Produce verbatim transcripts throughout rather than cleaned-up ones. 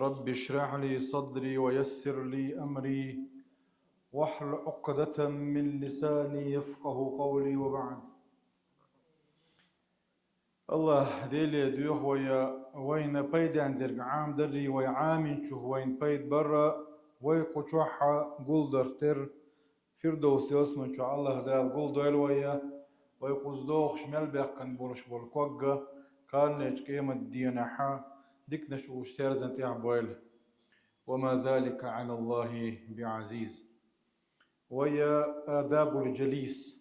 رب اشرح لي صدري ويسر لي أمري واحلل عقدة من لساني يفقه قولي وبعد. АллахӀ Деле доьху вай, вайна пайден дерг Ӏамадаррий, вай Ӏаминчух вайна пайда барра, вай кху чохь гулдар тера, Фирдовс ялсамани чохь АллахӀ Дала гулдойла вай, вай кхуза догӀуш мел баьккхина болуш болу ког а, кханлерчу къематан дийнахь диканаш уьш терзан тӀехь бойла. وما ذلك على الله بعزيز. Вай, адабул джалис.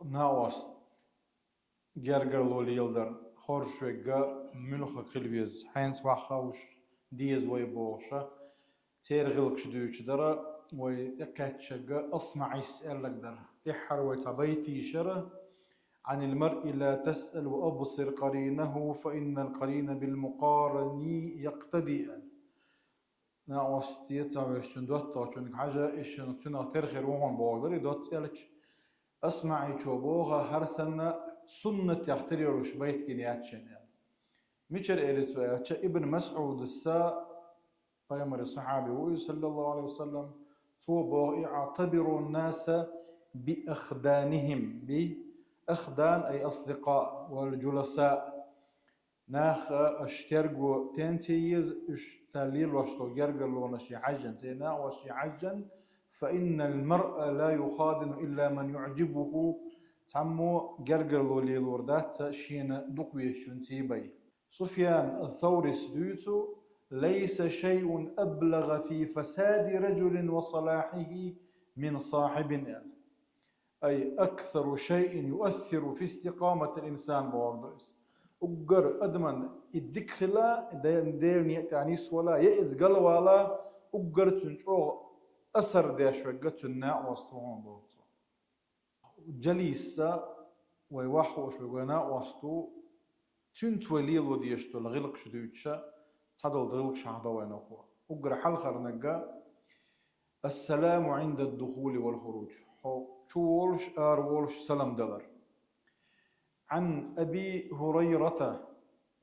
Накъост гергарло леладар, хоржуш верг муьлхха хила веза, хьенца ваха хууш деза вай бохуш, церан гӀиллакхаш дуьйцуш дара, вай тӀекхаьчча АсмаӀис аьлларг дара. ТӀаьххьара вай цхьа байт йийшира: عن المرء لا تسأل وأبصر قرينه فإن القرين بالمقارن يقتدي. Накъостий, ца вуьйш цуьнан доттагӀчунга хьажа, и шуна цуьнах тера хир ву хьуна бохург дара и доцца аьлча, АсмаӀичо боху, хӀара санна суннатех тера йолуш байт гина яц шена аьлла. Мичара элира цо аьлча, Ибн МасӀудас, пайхамаран сахьаби ву иза, саллаллаху Ӏалайхи ва саллам, цо боху: اعتبروا الناس بأخدانهم, بأخدان أي أصدقاء والجلساء. Нах аша терго тенце еза, уьш цара лелош долу гергарлонаш хьаьжжина, церан накъостий хьаьжжина, فإن المرء لا يخادن إلا من يعجبه, цхьаммо гергарло лелор дац шена дукха везачуьнца бен. Суфьян ас-Саврис дуьйцу: ليس شيء أبلغ في فساد رجل وصلاحه من صاحب, аьлла. أي أكثر شيء يؤثر في استقامة الإنسان бохург ду иза. Уггар адаман и дика хила, Де-, Делан некъа тӀехь нисвала, я иза галвала, уггар цуьнан чӀогӀа асар деш верг цуьнан накъост ву хьуна боху цо. Джалис а, вай ваха хууш верг вай накъост ву, цуьнца вай лело дезаш долу гӀиллакхаш дуьйцуш, цхьадолу гӀиллакхаш хьахадо вайна хӀокхо. Уггар хьалхарниг а: السلام عند الدخول والخروج. Хьо чу волуш, ара волуш салам далар. عن أبي هريرة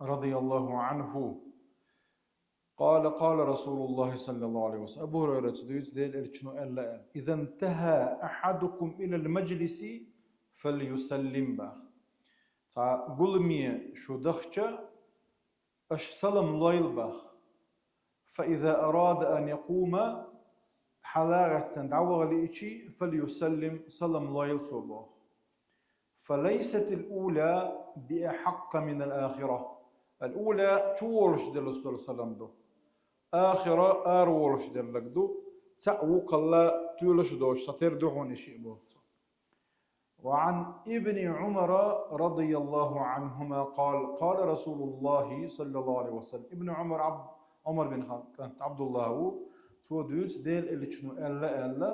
رضي الله عنه قال: قال رسول الله صلى الله عليه وسلم. Абу ХӀурайрас дуьйцу, Делан Элчано аьлла аьлла: إذا انتهى أحدكم إلى المجلس فليسلم боху. Цхьа гуламе шу дахча, аша салам лойла боху. فإذا أراد أن يقوم, хьала а гӀеттина дӀаваха лиъча, فليسلم, салам лойла цо боху. فليست الأولى بأحق من الآخرة. الأولى чу волуш деллалц долу салам ду. آخرة ара волуш делларг ду. ЦаӀ вукхалла тоьлуш а доцуш, цхьатера ду хьуна и шиъ боху цо. وعن ابن عمر رضي الله عنهما قال: قال رسول الله صلى الله عليه وسلم. Ибн Ӏумар Ӏаб-, Ӏумар бин Хат-, кӀант ӀабдуллахӀ ву, цо дуьйцу, Делан Элчано аьлла аьлла: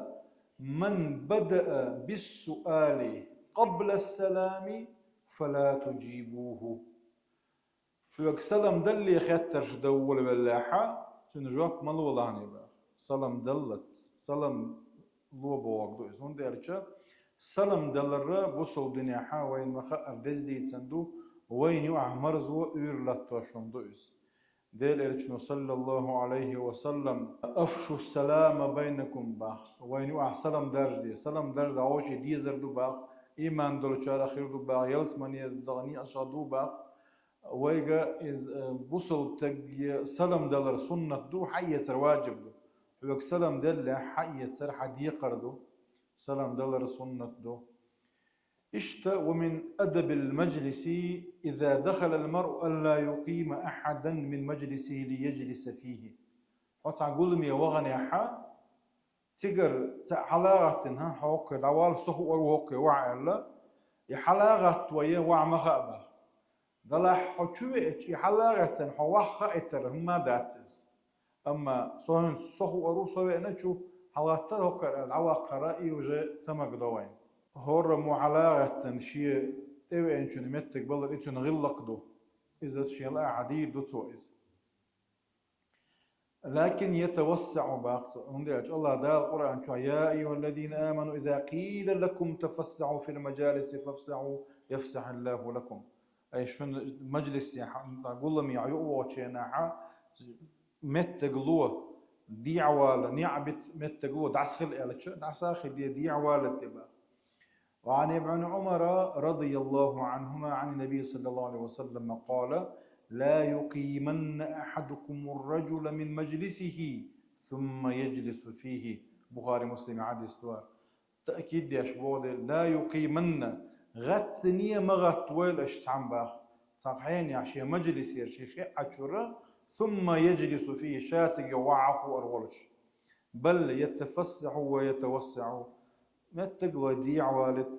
من بدأ بالسؤال قبل السلام فلا تجيبوه. Хьоьга салам далале хеттарш дан волавеллехь, цуьнан жоп ма лолахьаний боху. Салам даллалц, салам ло бохург ду иза. ХӀунда аьлча салам далар бусалба динехь вайна ма-хаъара деза дийцина ду, вайна юкъахь марзо, уьйр латтош хӀума ду иза. Делан Элчано, саллаллаху Ӏалайхи ва саллам: أفشوا السلام بينكم боху. Вайна юкъахь салам даржаде. Салам даржа дӀа вовшийн дезар ду боху. Ийман долчарах хир ду боху. Ялсамане даха некъаш ду боху. Вайга иза, э, бусалба стаге салам далар суннат ду, хьаэцар ваджиб ду. Хьоьга салам деллехь, хьаэцар хьан декхар ду. Салам далар суннат ду. Иштта, ومن أدب المجلس إذا دخل المرء ألا يقيم أحدا من مجلسه ليجلس فيه. Хьо цхьа гуламе ваханехь, цигара цхьаъ хьала а гӀаттина, хӀан, хьо хӀокхуьнга дӀавала, со хуур ву хӀокхуьнга ваха аьлла, и хьала а гӀатта вай ваха ма хаъа боху. Делахь хьо чу веача, и хьала а гӀеттина хьо ваха хаийтар хӀумма дац иза. Амма со хӀинца, со хуур ву, со веана чу, хьалагӀаттар хӀокхуьнга аьлла дӀаваккхар, и уже ца магадо вайна. ХӀораммо хьала а гӀеттина шен тӀевеанчун меттиг балар, и цуьнан гӀиллакх ду. Иза шен лаахь дийр ду цо иза. لكن يتوسع боху цо. ХӀунда аьлча АллахӀ Дала Къуръан чохь: يا أيها الذين آمنوا إذا قيل لكم تفسحوا في المجالس فافسحوا يفسح الله لكم. Ай шун мажлисе хьа-, гуламе юхавоагӀача хана меттаго, дегӀавала, неӀ бита меттаго, дӀасахила аьлча, дӀасахиле дегӀавала тӀеба. وعن ابن عمر رضي الله عنهما عن النبي صلى الله عليه وسلم قال: لا يقيمن أحدكم الرجل من مجلسه ثم يجلس فيه. Бухари, Муслима хьадис да. Таъкид деш бола: لا يقيمن, гӀаттане ма гӀаттавойла аша цхьана бах, цхьан хьенех шен мажлисера, шен хиъачура, ثم يجلس فيه, ша цига вахьа ховш волаш. بل يتفسح ويتوسع, меттаго дегӀавалийта.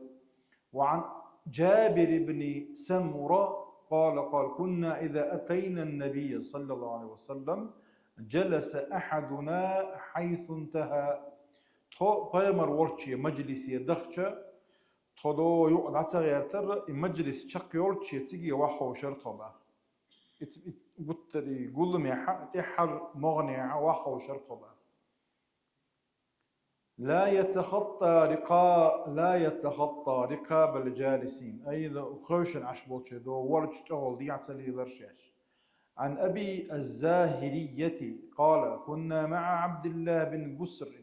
وعن جابر بن سمرة قال: قال: كنا إذا أتينا النبي صلى الله عليه وسلم جلس أحدنا حيث انتهى. Тхо пайхамар волча мажлисе дахча, тхо дӀа юкъе дӀа ца гӀертар, и мажлис чакхйолча цига вахьа ховшар тхо бах. Иц-, и гуттара, и гуламе хьа-, тӀеххьара могӀане хьа вахьа ховшар тхо бах. لا يتخطى رقا-، لا يتخطى رقاب الجالسين. Ай, ховшина Ӏаш болча дӀа волча тӀехула дегӀ ца лелар шоаш. عن أبي الزاهرية قال: كنا مع عبد الله بن بسر.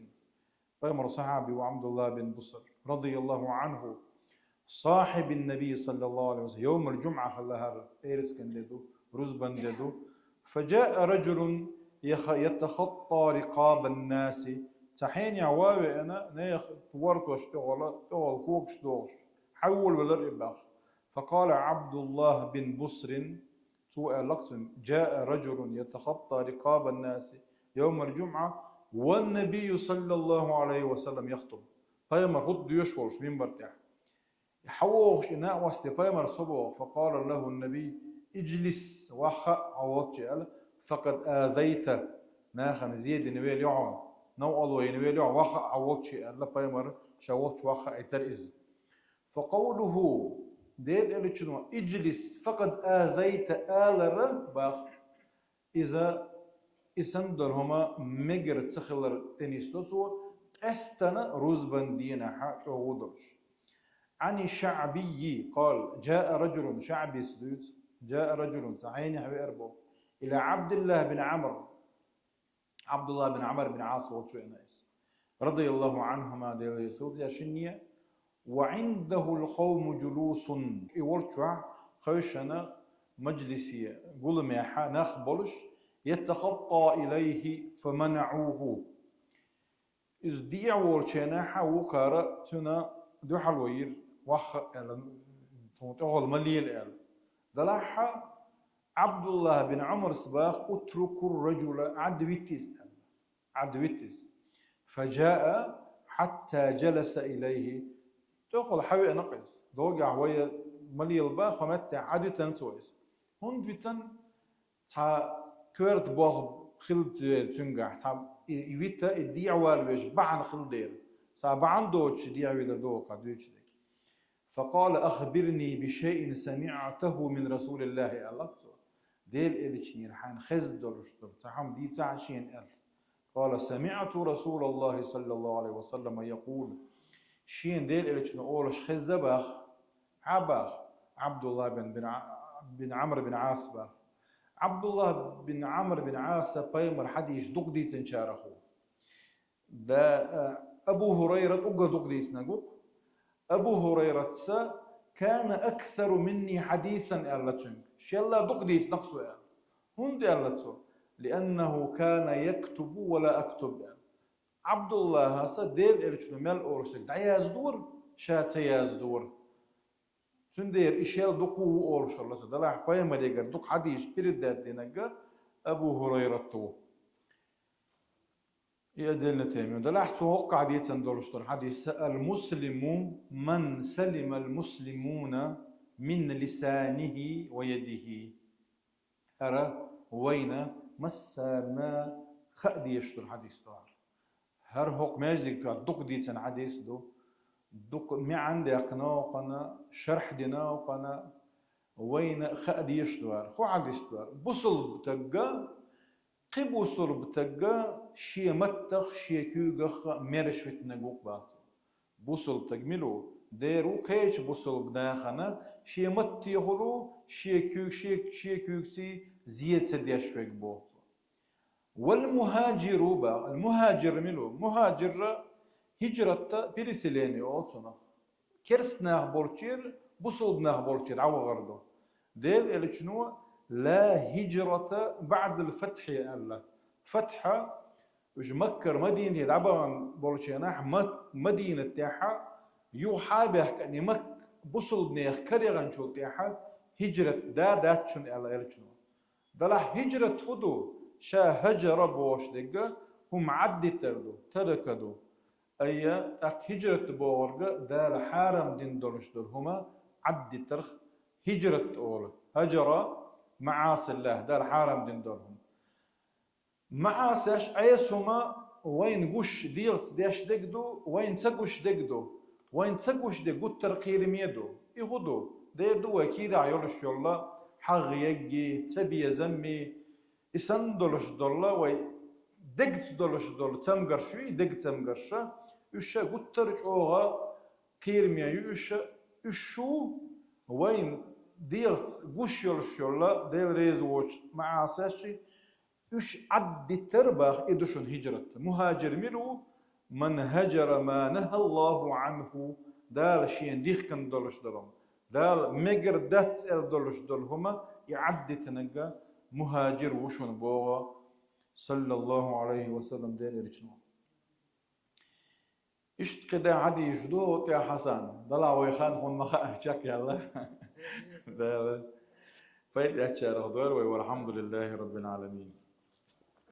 Пайхамара сахьаби ва ӀабдуллахӀ бин Буср, رضي الله عنه, صاحب النبي صلى الله عليه وسلم, يوم الجمعة хилла хӀара, пӀераскан де да, рузбан де да. فجاء رجل يخ-، يتخطى رقاب الناس. Цхьа хьенех ваь веана, нех вортош тӀехула, тӀехула когаш дохаш, хьаволавелар и бах. فقال عبد الله بن بسر, цо аьлар цунга: جاء رجل يتخطى رقاب الناس يوم الجمعة والنبي صلى الله عليه وسلم يخطب. Пайхамар хутба доаш волаш минбар тӀа. Хьавогаш и накъостий пайхамар со боху. فقال له النبي: اجلس, вахьа а, Ӏа волча, аьлла, فقد آذيت, нахана зе дина велий хьо, новкъарло йина велий хьо, вахьа а, Ӏа волча, аьлла пайхамар, ша волча вахьа а Ӏитар иза. فقوله, Делан элчано: اجلس فقد آذيت алар бах. Иза, и санна дола хӀума мегар ца хилар тӀенисдо цо, къаьстта рузбан дийнахьа чӀоагӀо долаш. عن الشعبي قال: جاء رجل, ШаӀбис дуьйцу, جاء رجل, цхьа хьенех веар боху, إلى عبد الله بن عمرو, ӀабдуллахӀ бин Ӏамр бин Ӏас волчу веана иза. رضي الله عنهما, Дела реза хилва царех шинна, وعنده القوم جلوس. И волчохь хевшина мажлисе, гуламехьа нах болуш, يتخطى إليه فمنعوه. Иза дӀаволчу хенахь вукхара цуьнан дуьхьал вайира, вахха аьлла, тхуна тӀехула ма лела аьлла. Делахь а ӀабдуллахӀ бин Ӏамрас баха: اتركوا الرجل, Ӏад вита иза аьлла. Ӏад вита иза. فجاء حتى جلس إليه. ТӀехула хьавеана-кх иза. Догахь вай ма лела баха, хӀокху меттехь Ӏад витина цо иза. ХӀунда витина? Цхьа коьрта болх хилла дера цуьнгахь, цхьа и, и вита, и дӀавала веза бахьана хилла дера. Цхьа бахьана доцуш дӀавелла догӀу кху дуьйцу дерг. فقال: أخبرني بشيء سمعته من رسول الله, аьлла цо. Делан элчанера хьайна хезна долуш долу цхьа хӀума дийцахьа шена, аьлла. قال: سمعت رسول الله صلى الله عليه وسلم يقول. Шена Делан элчано олуш хезна баха. Хьан баха? ӀабдуллахӀ бин, бин Ӏа-, бин Ӏамр бин Ӏас баха. ӀабдуллахӀ бин Ӏамр бин Ӏаса пайхамаран хьадисаш дукха дийцинчарах ву. Да, а, Абу ХӀурайрат уггар дукха дийцинарг ву-кх. Абу ХӀурайрас: كان أكثر مني حديثا, аьлла цуьнга. Шелла дукха дийцина-кх цо, аьлла. ХӀунда аьлла цо? لأنه كان يكتب ولا أكتب, аьлла. ӀабдуллахӀас Делан элчано мел олуш дерг дӀаяздора, ша ца яздора. Цундела и шел дукха ву олуш хилла цо. Делахь пайхамарегара дукха хьадисаш передать динарг Абу ХӀурайрат ву. И отдельная тема. Делахь цо хӀокхахь дийцина долуш долу хьадис: المسلم من سلم المسلمون من لسانه ويده. ХӀара вайна массарна хаа дезаш долу хьадис ду хӀара. ХӀара хӀокху маьждиг чохь дукха дийцина хьадис ду. Дукха маьӀна даьккхина ву кхана, шархь дина ву кхана, вайна хаа дезаш ду хӀара. ХӀун хьадис ду хӀара? Бусулба тагга, кхин бусулба тагга шен маттах, шен куьйгах мераш витинарг ву-кх баха цо. Бусулба таг мила ву? Дера ву кхеча бусалба нахана шен маттехула, шен куьйг-, шен, шен куьйгаций зе ца деш верг боху цо. والمهاجر ба, ал-мухаджир мила ву? Мухаджир хӀижрат, переселение олу цунах. Керста нах болчера, бусалба нах болчера дӀавахар ду. Делан элчано لا هجرة بعد الفتح аьлла. Фатхь, уьш Маккара Мадинате дӀабахана болчу хенахь, Ма-, Мадинат тӀехь юха хьа а баьхкина, Макка бусалба нехан кара яханчул тӀаьхьа хӀижрат да дац шуна аьлла элчано. Делахь хӀижрат хӀун ду? Ша хӀажара бохуш дерг, хӀума Ӏаддитар ду, тарака ду. Айя, тӀаккха хӀижрат бохург Дала хьарам дина долуш долу хӀума Ӏаддитарх хӀижрат олу. ХӀажара маӀасиллахӀ, Дала хьарам дина долу хӀума. МаӀасеш, Ӏеса хӀума вайна гуш, дегӀаца деш дерг ду, вайна ца гуш дерг ду. Вайна ца гуш дерг гуттар а кхераме ду. И хӀун ду? Дера ду вай кийрахь йолуш йолу хьагӀ егги, цабезамми, и санна долуш долу, вай дегца долуш долу цамгарш ю, и дега цамгарш, уьш ша гуттар а чӀогӀа кхераме ю, уьш ша, уьш шу вайна дегӀаца гуш йолуш йолу, Дела реза воцу маӀасеш, уьш Ӏаддитар баха, и ду шуна хӀижрат. Мухаджир мила ву? من هجر ما نهى الله عنه, Дала шена дихкина долуш долу хӀума, Дала мегар дац аьлла долуш долу хӀума, и Ӏаддитинарг мухаджир ву шуна боху, саллаллаху Ӏалайхи ва саллам, Делан элчано. Иштта кхидӀа хьадисаш ду тӀехь, Хьасан. Делахь вай хан хӀун ма хаьа, чекхъяьлла. Дала пайда эцначарах дойла вай, валхьамдулиллахи раббил Ӏаламин.